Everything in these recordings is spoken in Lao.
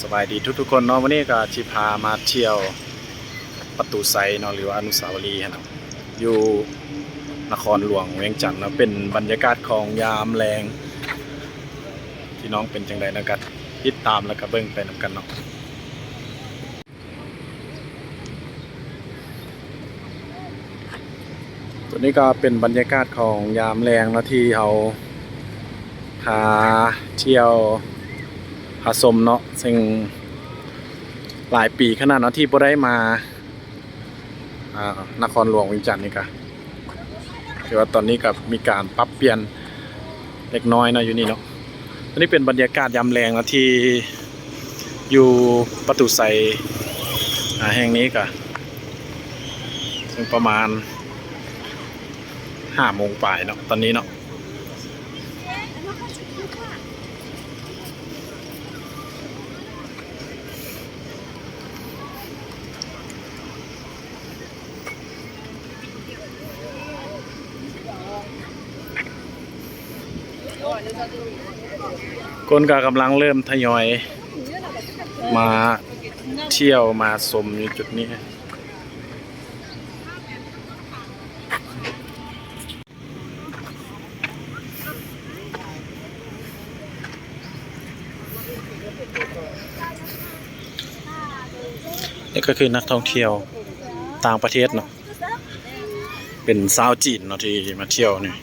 ສະບາຍດີທຸກໆຄົນເນາະ, ມື້ນີ້ກໍຊິພາມາທ່ຽວປະຕູໄຊເນາະ ຫຼືວ່າອະນຸສາວະລີຫັ້ນນະ ຢູ່ນະຄອນຫຼວງວຽງຈັນເນາະ. ເປັນບັນຍາກາດຂອງຍາມແລງ ພີ່ນ້ອງເປັນຈັ່ງໃດນະ ກໍຕິດຕາມ ແລ້ວກໍເບິ່ງໄປນຳກັນເນາະ. ຕົວນີ້ກໍເປັນບັນຍາກາດຂອງຍາມແລງເນາະ ທີ່ເຮົາພາທ່ຽວ ພາຊົມເນາະ, ເຊິ່ງຫຼາຍປີຂະໜາດເນາະ ທີ່ບໍ່ໄດ້ມາ ອ່າ ນະຄອນຫຼວງວຽງຈັນນີ້ກະ ຖືວ່າຕອນນີ້ກໍມີການປັບປ່ຽນເລັກນ້ອຍເນາະ ຢູ່ນີ້ເນາະ. ອັນນີ້ເປັນບັນຍາກາດຍາມແລງເນາະ ທີ່ຢູ່ປະຕູໄຊ ອ່າ ແຫ່ງນີ້ກະ ເຊິ່ງປະມານຫ້າໂມງປາຍເນາະ ຕອນນີ້ເນາະ. ຄົນກໍກຳລັງເລີ່ມທະຍອຍມາທ່ຽວມາຊົມຢູ່ຈຸດນີ້. ນີ້ກໍຄືນັກທ່ອງທ່ຽວຕ່າງປະເທດເນາະ, ເປັນຊາວຈີນເນາະ ທີ່ມາທ່ຽວນີ້.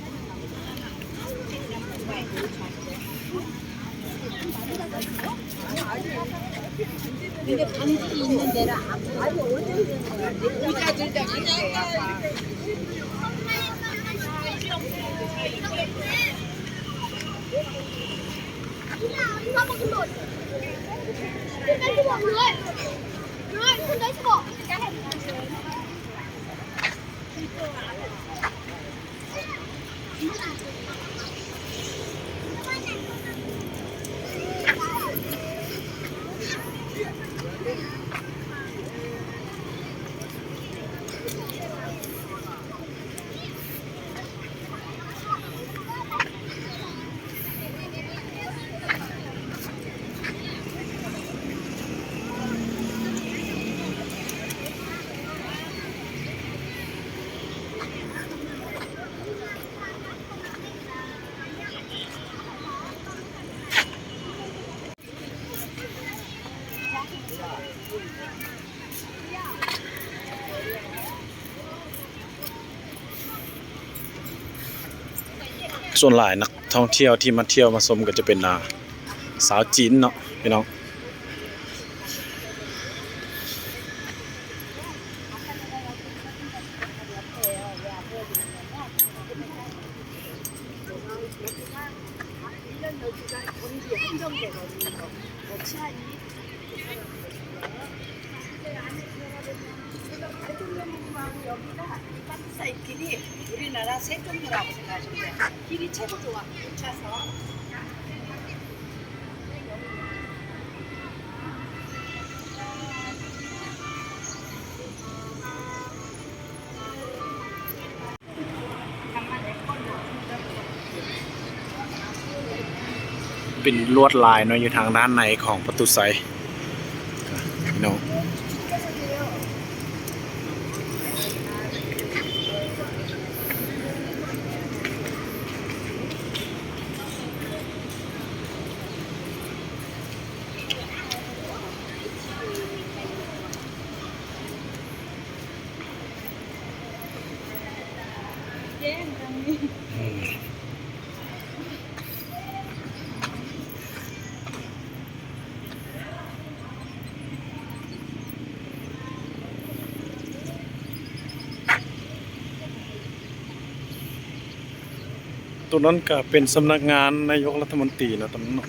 ສ່ວນຫຼາຍນັກທ່ອງທ່ຽວທີ່ມາທ່ຽວມາຊົມກໍຈະເປັນ ອ່າ ຊາວຈີນເນາະ ພີ່ນ້ອງ. ເປັນລວດລາຍເນາະ ຢູ່ທາງດ້ານໃນຂອງປະຕູໄຊ ພີ່ນ້ອງ. ຕົງນັ້ນກະເປັນສຳນັກງານນາຍົກລັດຖະມົນຕີເນາະ ຕົງນັ້ນເນາະ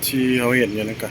ທີ່ເຮົາເຫັນຢູ່ນັ້ນກະ.